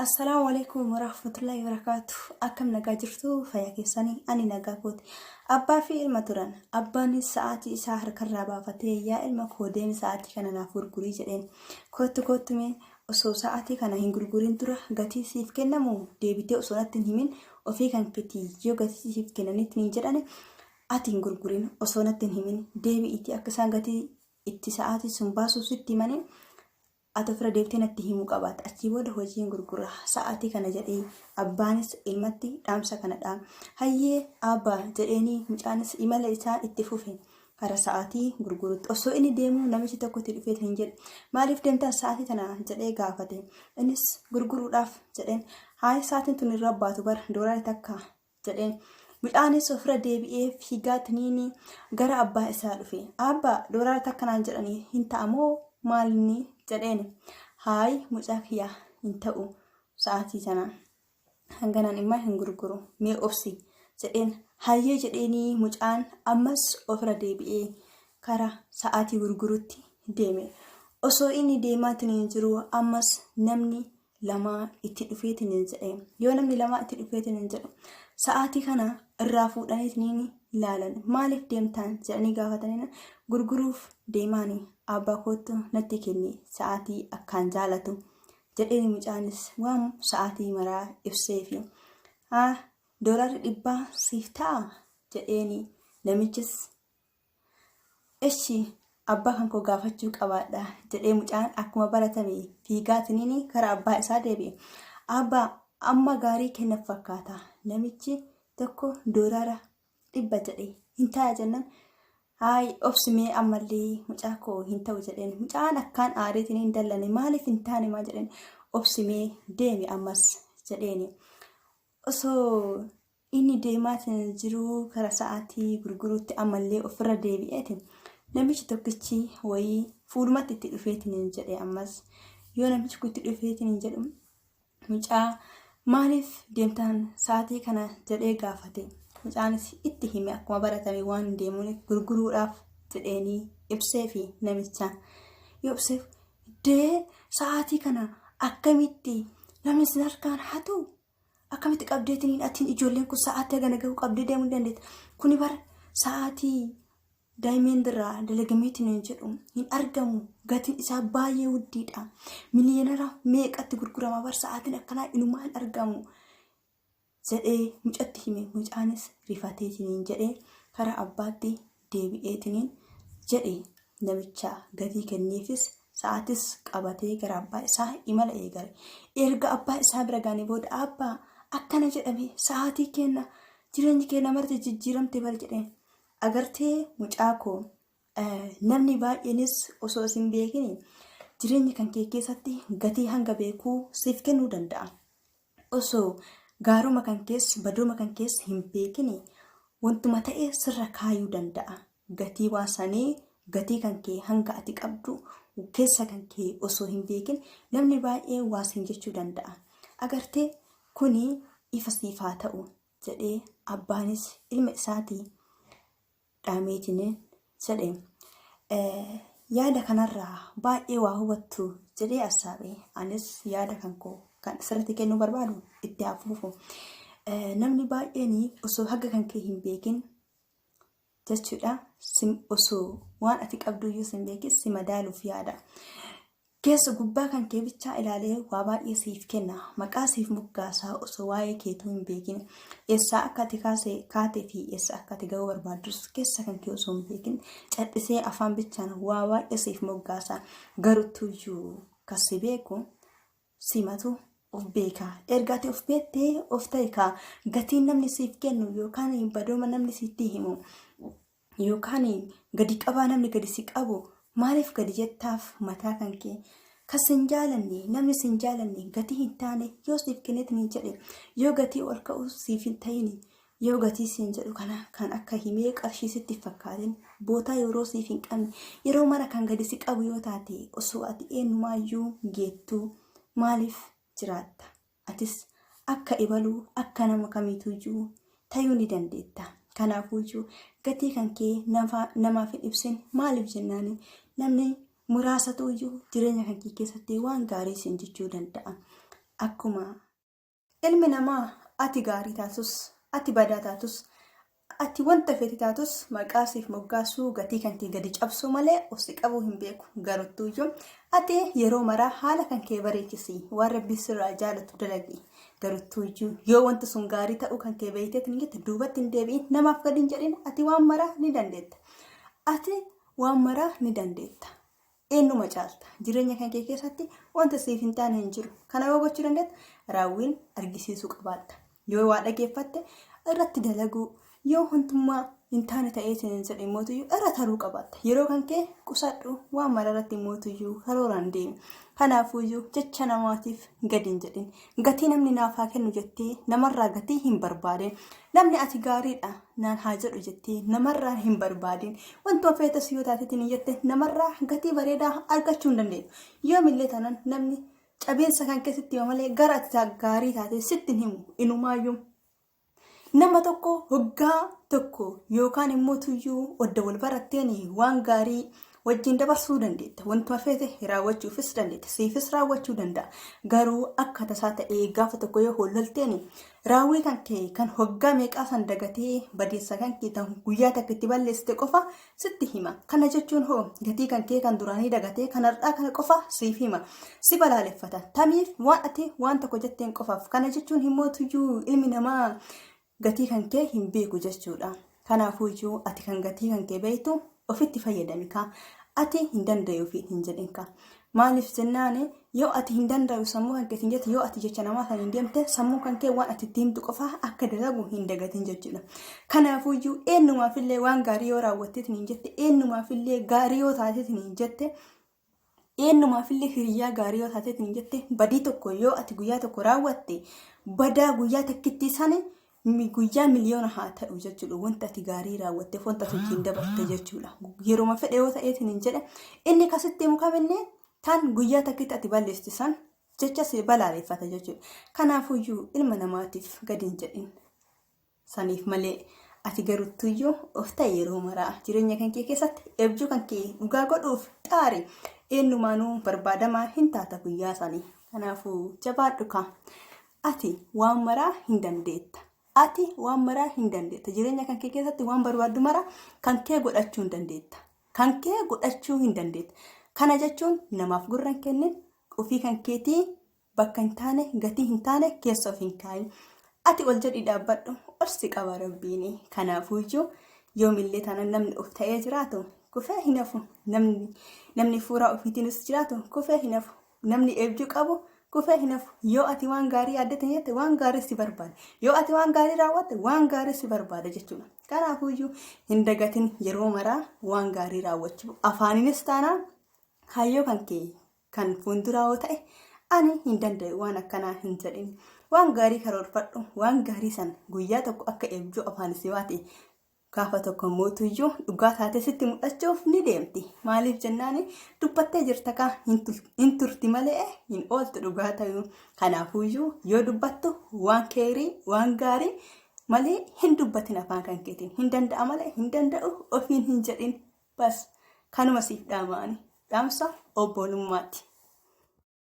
Assalaamu alaikum warahmatullahi wabarakaatu. Akkam nagaa jirtu fayyaa keessanii ani nagaa kooti. Abbaa fi ilma turan. Abbaanis sa'aatii isaa harkarraa baafatee yaa ilma koo deemi sa'aatii kana naaf gurgurii jedheen. Koottu koottu mee osoo sa'aatii kana hin gurgurin dura gatii siif kennamu deebitee osoo natti hin himin ofii kan keetii yoo gatii siif kennanitti niin jedhani ati hin gurgurin osoo natti hin himin deebi'iitii akka isaan gatii itti sa'aatii sun baasuuf sitti himanii ati ofirra deebitee natti himuu qabaata. Achii booda hojiin gurgura sa'aatii kana jedhee abbaanis ilmatti dhaamsa kana dhaame. Hayyee abbaa jedheenii mucaanis imala isaa itti fufe kara sa'aatii gurgurutti. Osoo inni deemuu namichi tokko itti dhufee hin jedhe. Maaliif deemtaa sa'aatii tana jedhee gaafate. Innis gurguruudhaaf jedheen. Haaya sa'aatiin tun irra baatu bara doolaara takka jedheen. Mucaanis ofirra deebi'ee fiigaa tiniini gara abbaa isaa dhufe. Abbaa doolaara takka naan jedhanii hin ta'amoo maalinni jedheen. Haay mucaa kiyya hin ta'u sa'aatii sana. Hanganaan immoo hin gurguru mee obsi jedheen. Hayyee jedheenii mucaan ammas ofirra deebi'ee kara sa'aatii gurgurutti deeme. Osoo inni deemaa tiniin jiru ammas namni lamaa itti dhufeetiniin jedhe. Yoo namni lamaa itti dhufeetiniin jedhu sa'aatii kana irraa fuudhaniitiniin ilaalan. Maaliif deemtaan jedhanii gaafatanii gurguruuf deemaani abbaa koottu natti kenni sa'aatii akkaan jaalatu jedheen mucaanis waan sa'aatii maraa ibseefi. Haa doolaarri dhibbaa siif ta'a jedheeni namichis Eshi abbaa kan koo gaafachuu qabaadha jedhee mucaan akkuma baratame fiigaatiniin kara abbaa isaa deebi'e. Abbaa amma gaarii kennaaf fakkaata. Namichi tokko doolaara 100 jedhe hin ta'a jennaan haay obsimee ammallee mucaa koo hin ta'u jedheen. Mucaan akkaan aareetiin hin dallane maaliif hin taane maa jedheen obsimee deemi ammas jedheeni. Osoo Inni deemaatiin jiruu kara sa'aatii gurguruutti ammallee ofirra deebi'eeti namichi tokkichi wayii fuulumatti itti dhufeetiin jedhe ammas yoo namichi kun itti dhufeetiin jedhu mucaa maaliif deemtaan sa'aatii kana jedhee gaafate mucaanis itti hime akkuma baratame waan deemuun gurguruudhaaf jedheenii ibseefi namicha yoo ibseef dee sa'aatii kana akkamitti namni sin harkaan hatu Akkamitti qabdeetiin atiin ijoolleen kun sa'aatii hagana gahu qabdee deemuu ni dandeetta. Kuni bara sa'aatii daayimendirraa dalagameetiin hin jedhu hin argamu. Gatiin isaa baay'ee wuddiidha. Miliyoonara meeqatti gurgurama bara sa'aatiin akkanaa inumaa hin argamu. Jedhee mucatti hime mucaanis rifateetiin jedhee karaa abbaatti deebi'eetiniin jedhe namicha gatii kenneefis sa'aatis qabatee gara abbaa isaa imala eegale. Erga abbaa isaa bira ga'anii booda abbaa akkana jedhame sa'aatii kenna jireenyi kee namarti jijjiiramte bar jedheen. Agartee mucaa koo namni baay'eenis osoo isin beekin jireenya kan kee keessatti gatii hanga beekuu siif kennuu danda'a. Osoo gaaruma kan keessa badooma kan keessa hin beekin wantuma ta'e sirra kaayuu danda'a. Gatii waan sanii gatii kan kee hanga ati qabdu keessa kan kee osoo hin beekin namni baay'ee waa siin jechuu danda'a. Agartee kuni ifa siif haa ta'u jedhee abbaanis ilma isaatii dhaameetiin jedhe. Yaada kanarraa baay'ee waa hubattu jedhee assaabe. Anis yaada kan koo kan asirratti kennuu barbaadu itti haa fufu. Namni baay'een osoo haga kan kee hin beekin jechuudha. Osoo waan ati qabduyyuu sin beekin si madaaluuf yaada. Keessa gubbaa kan kee bichaa ilaalee waa baay'ee siif kenna. Maqaa siif moggaasa osoo waa'ee keetuu hin beekin. Eessaa akka ati kaase kaatee fi eessa akka ati ga'uu barbaaddus keessa kan kee osoo hin beekin cadhisee afaan bichaan waa baay'ee siif moggaasa. Garuttuyyuu kan si beeku simatu of beeka. Erga ati of beektee of ta'e kaa gatiin namni siif kennu yookaan badooma namni sitti himu yookaan gadi qabaa namni gadi si qabu maaliif gadi jettaaf mataa kan kee kan sin jaalanne namni sin jaalanne gatii hin taane yoo siif kenneetiniin jedhe yoo gatii ol ka'u siif hin ta'in yoo gatii siin jedhu kana kan akka himee qarshii sitti hin fakkaatin bootaa yeroo siif hin qabne yeroo mara kan gadi si qabu yoo taate osoo ati eenyumaayyuu geettuu maaliif jiraatta Atis akka ebaluu akka nama kamiituyyuu tayuu ni dandeetta. Kanaafuuyyuu gatii kan kee namaaf hin ibsin maaliif jennaani namni muraasatuuyyuu jireenya kan kee keessatti waan gaarii siin jechuu danda'a. Akkuma ilmi namaa ati gaarii taatus, ati badaa taatus, ati wanta feete taatus maqaa siif moggaasuu gatii kan kee gadi cabsuu malee of si qabuu hin beeku. Garuttuuyyuu ati yeroo maraa haala kan kee bareechisi waan rabbi sirraa jaalatu dalagi. Garuttuuyyuu yoo wanti sun gaarii ta'uu kan kee beeyteetiin jette duubatti hin deebi'in namaaf gadi hin jedhin ati waan maraa ni dandeetta. Ati waan maraa ni dandeetta. Eenyuma caalta. Jireenya kan kee keessatti wanta siif hin taane hin jiru. Kana yoo gochuu dandeetta raawwiin argisiisuu qabaatta. Yoo waa dhageeffatte irratti dalaguu yoo wantummaa hin taane ta'ee siin jedhe mootuyyuu irra taruu qabaatta. Yeroo kan kee qusadhu waan mara irratti mootuyyuu karooraan deemi. Kanaafuyyuu jecha namaatiif gadi hin jedhin. Gatii namni naaf haa kennu jettee namarraa gatii hin barbaadin. Namni ati gaariidha naan haa jedhu jettee namarraa hin barbaadin. Wantuma feetes yoo taateetiin hin jette namarraa gatii bareedaa argachuu hin dandeettu. Yoomillee taanaan namni cabiinsa kan keessatti hima malee gara ati gaarii taate sitti hin himu. Inumaayyuu nama tokko hoggaa tokko yookaan immoo tuyyuu odda wal baratteen waan gaarii wajjin dabarsuu dandeetta. Wantuma feete raawwachuufis dandeetta. Siifis raawwachuu danda'a. Garuu akka tasaa ta'ee gaafa tokko yoo hollolteen raawwii kan kee kan hoggaa meeqaa san dagatee badeessa kan kee tan guyyaa takka itti balleessite qofa sitti hima. Kana jechuun hoo gatii kan kee kan duraanii dagatee kan har'aa kana qofa siif hima. Si balaaleffata. Tamiif waan ati waan tokko jetteen qofaaf. Kana jechuun himmootuyyuu ilmi namaa gatii kan kee hin beeku jechuudha. Kanaafuyyuu ati kan gatii kan kee beektu ofitti fayyadami kaa. Ati hin danda'u fi hin jedhin kaa. Maaliif jennaan yoo ati hin danda'u sammuu kan keetiin jette yoo ati jecha namaa kan hin deemte sammuu kan kee waan ati itti himtu qofa akka dalagu hin dagatin jechuudha. Kanaafuyyuu eenyumaafillee waan gaarii yoo raawwatteetiin hin jette eenyumaafillee gaarii yoo taateetiin hin jette eenyumaafillee hiriyaa gaarii yoo taateetiin hin jette badii tokko yoo ati guyyaa tokko raawwatte badaa guyyaa takkittii sana guyyaa miliyoona haa ta'u jechuudha. Wanta ati gaarii raawwatteef wanta ati ittiin dabarte jechuudha. Yeruma fedhe yoo ta'eetiin hin jedhe inni kasitti himu kamillee tan guyyaa takkitti ati balleessite san jecha si balaaleffata jechuudha. Kanaafuyyuu ilma namaatiif gadi hin jedhin. Saniif malee ati garuttuyyuu of ta'e yeroo maraa jireenya kan kee keessatti eebjuu kan kee dhugaa godhuuf xaari eenyumaanuu barbaadamaa hin taata guyyaa sanii. Kanaafuu jabaadhu kaa. Ati waan maraa hin dandeetta. Ati waan maraa hin dandeetta. Jireenya kan kee keessatti waan barbaaddu maraa kan kee godhachuu hin dandeetta. Kan kee godhachuu hin dandeetta. Kana jechuun namaaf gurra hin kennin ofii kan keetii bakka hin taane gatii hin taane keessa of hin kaayin. Ati ol jedhii dhaabbadhu ol si qaba rabbiini. Kanaafuyyuu yoomillee taanaan namni of ta'ee jiraatu kufee hin hafu. Namni fuuraa ofiitiinis jiraatu kufee hin hafu. Namni eebjuu qabu kufee hin hafu. Yoo ati waan gaarii yaaddate jette waan gaarii si barbaada. Yoo ati waan gaarii raawwatte waan gaarii si barbaada jechuudha. Kanaafuyyuu hin dagatin yeroo maraa waan gaarii raawwachuu. Afaaninis taanaan kaayyoo kan kee kan fuulduraa yoo ta'e ani hin danda'u waan akkanaa hin jedhin. Waan gaarii karoorfadhu waan gaarii san guyyaa tokko akka eebjuu afaan si baate gaafa tokko mootuyyuu dhugaa taatee sitti mul'achuuf ni deemti. Maaliif jennaan dubbattee jirta kaa hin turti malee hin ooltu dhugaa ta'uu. Kanaafuyyuu yoo dubbattu waan keerii waan gaarii malee hin dubbatin afaan kan keetiin. Hin danda'a malee hin danda'u ofiin hin jedhin. Bas kanuma siif dhaama'ani. Dhaamsa obbolummaati.